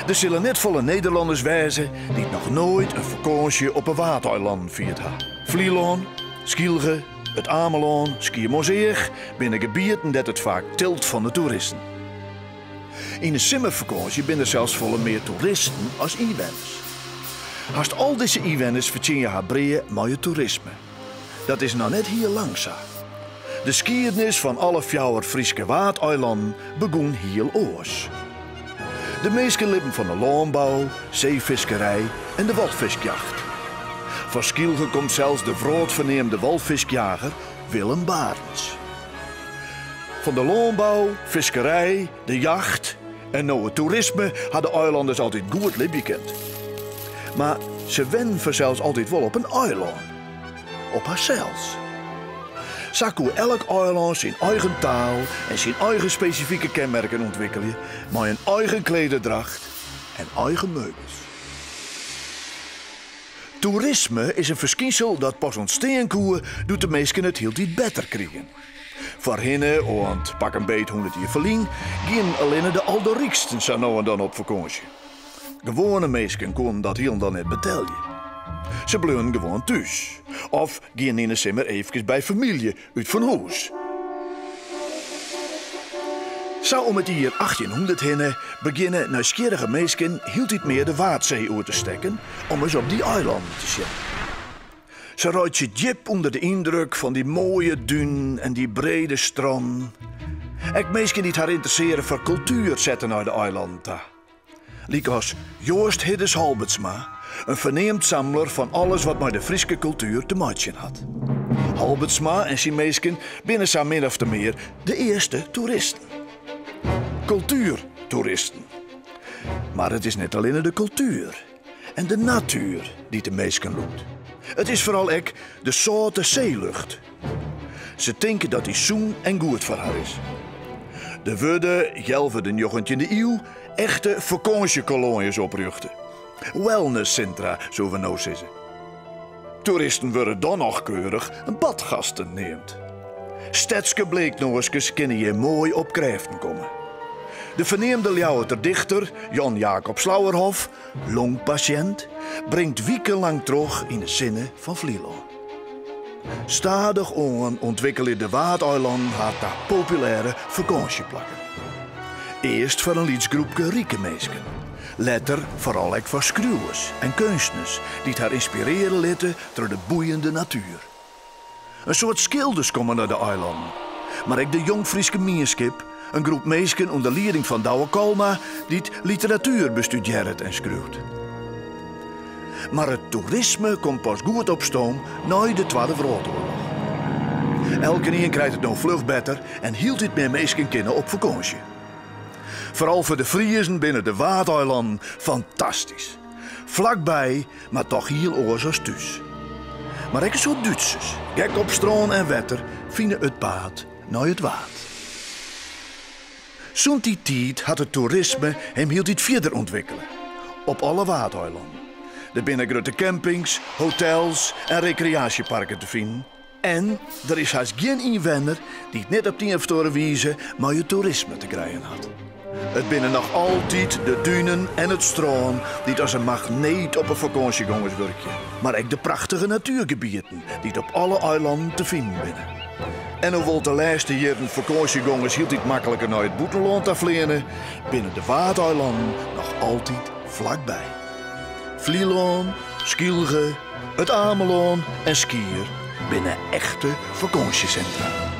Der sille net folle Nederlanners wêze dy't noch noait in fakânsje op 'e Waadeilannen fierd ha. Flylân, Skylge, It Amelân, Skiermûntseach binne gebieten dêr't it faak tilt fan de toeristen. Yn 'e simmerfakânsje binne der sels folle mear toeristen as ynwenners. Hast al dizze ynwenners fertsjinje har brea mei it toerisme. Dat is noch net hiel lang sa. De skiednis fan alle fjouwer Fryske Waadeilannen begûn hiel oars. De minsken libben fan de lânbou, seefiskerij en de walfiskjacht. Fan Skylge komt sels de wrâldferneamde walfiskjager Willem Barentsz. Fan de lânbou, fiskerij, de jacht en no it toerisme ha de eilanners altyd goed libje kind. Mar se wennen fansels altyd wol op in eilân. Op harsels. Sa koe elk eilân syn eigen taal en syn eigen spesifike kenmerken ûntwikkelje mei in eigen klederdracht en eigen meubels. Toerisme is in ferskynsel dat pas ûntstean koe doe't de minsken it hieltyd better krigen. Foarhinne, oant pak 'm beet hûndert jier ferlyn, gienen allinne de alderryksten sa no en dan op fakânsje. Gewoane minsken koenen dat hielendal net betelje. Se bleaunen gewoan thús of gienen yn 'e simmer eefkes by famylje út fan hûs. Sa om it jier achttjinhûndert hinne begjinne nijsgjirrige minsken hieltyd mear de Waadsee oer te stekken om ris op dy eilannen te sjen. Se reitsje djip ûnder de yndruk fan dy moaie dunen en dy brede strannen. Ek minsken dy't har ynteressearje foar kultuer sette nei de eilannen ta. Lykas Joast Hiddes Halbertsma, in ferneamd samler fan alles wat mei de Fryske kultuer te meitsjen hat. Halbertsma en syn minsken binne sa min ofte mear de earste toeristen. Kultuertoeristen. Mar it is net allinne de kultuer en de natuer dy't de minsken lûkt. It is foaral ek de sâlte seelucht. Se tinke dat dy sûn en goed foar har is. Der wurde, healwei de njoggentjinde iuw, echte fakânsjekoloanjes oprjochte. Wellnesssintra, soene we no sizze. Toeristen wurde dan noch keurich badgasten neamd. Stedske bleeknoaskes kinne hjir moai op krêften komme. De ferneamde Ljouwerter dichter Jan Jacob Slauerhoff, longpasjint, bringt wikenlang troch yn 'e sinne fan Flylân. Stadichoan ûntwikkelje de Waadeilannen har ta populêre fakânsjeplakken. Earst foar in lyts groepke rike minsken, letter foaral ek foar skriuwers en keunstners dy't har ynspirearje litte troch de boeiende natuer. In soad skilders komme nei de eilannen, mar ek de Jongfryske Mienskip, in groep minsken ûnder lieding fan Douwe Kalma dy't literatuer bestudearret en skriuwt. Mar it toerisme komt pas goed op stoom nei de Twadde Wrâldoarloch. Elkenien krijt it no fluch better en hieltyd mear minsken kinne op fakânsje. Foaral foar de Friezen binne de Waadeilannen fantastysk. Flakby, mar toch hiel oars as thús. Mar ek in soad Dútsers, gek op strân en wetter, fine it paad nei it Waad. Sûnt dy tiid hat it toerisme him hieltyd fierder ûntwikkele, op alle Waadeilannen. Der binne grutte campings, hotels en rekreaasjeparken te finen en der is hast gjin ynwenner dy't net op de ien of oare wize mei it toerisme te krijen hat. It binne noch altyd de dunen en it strân dy't as in magneet op 'e fakânsjegongers wurkje, mar ek de prachtige natuergebieten dy't op alle eilannen te finen binne. En hoewol't de lêste jierren fakânsjegongers hieltyd makliker nei it bûtenlân ta fleane, binne de Waadeilannen noch altyd flakby. Flylân, Skylge, It Amelân en Skier binne echte fakânsjesintra.